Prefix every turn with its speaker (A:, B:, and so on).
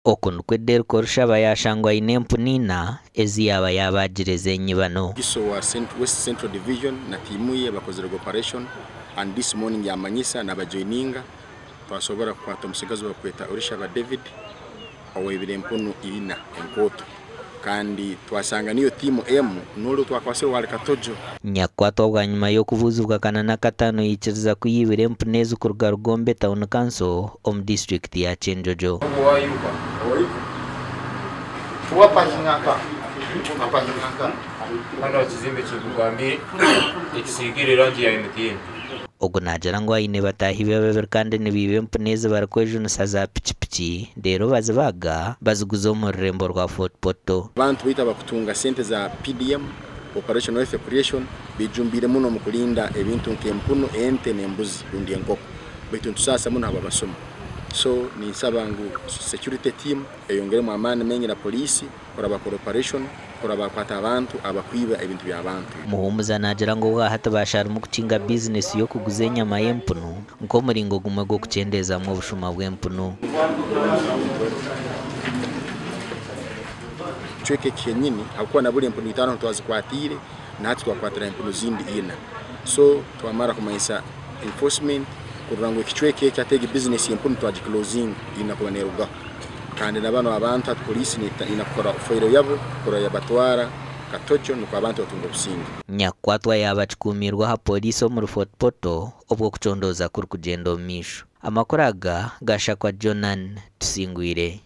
A: Oku nikwo Derrick Orishaba yaashangwa aine empunu ina ezi yaaba yaabaagire ez'enyibano.
B: ISO wa West Central Division na tiimu ye bakozire operation and this morning yamanyisa nabajoininga twasobora kukwata omusigazi bakweta Orishaba David owaibire empunu ina enkooto kandi twasanga niyo tiimu emu n'ori twakwasire wali Katojo.
A: Nyakukwatwa bwanyima y'okubuuzibwa kana n'akataano yaikiriza ku yaibire empunu ezi kuruga Rugombe Town Council omu disiturikiti ya Kyenjojo. Ogu naagira ngu aine bataahi be babiri kandi nibiiba empunu ezi barikwejunisa za pikipiki reero bazibaaga baziguza omu rurembo rwa Fort Portal.
B: Abantu baitu abakutunga sente za PDM, Operation Wealth Creation, bejumbiire muno omu kulinda ebintu nk'empunu, ente n'embuzi rundi enkoko. Baitu nitusaasa muno habw'abasuma. So ninsaba ngu security team eyongeremu amaani maingi na poliisi kuraba bakora operation, kuraba bakwata abantu abakwiba ebintu by'abantu.
A: Muhumuza naagira ngu obwahati basharimu kukinga bizinesi y'okuguza enyama y'empunu nk'omuringo gumwe gw'okukyendeezamu obushuma bw'empunu.
B: Ekicweka eki kyenyini ahabw'okuba na buri empunu itaano twazikwatiire na hati twakwatira empunu zindi ina. So twamara kumanyisa enforcement kurora ngu ekicweka eki hati egi bizinesi y'empunu twagiclosinga ina kuba neerugaho. Kandi na banu abantu hati poliisi ina kukora fayiro yabo kurora yabatwara Katojo nukwo abantu batunga obusinge.
A: Nyakukwatwa yaaba akikuumiirwe aha poliisi omuri Fort Portal obwo okucondooza kurikugyenda omu maisho. Amakuru aga gashakwa Jonan Tusingwire.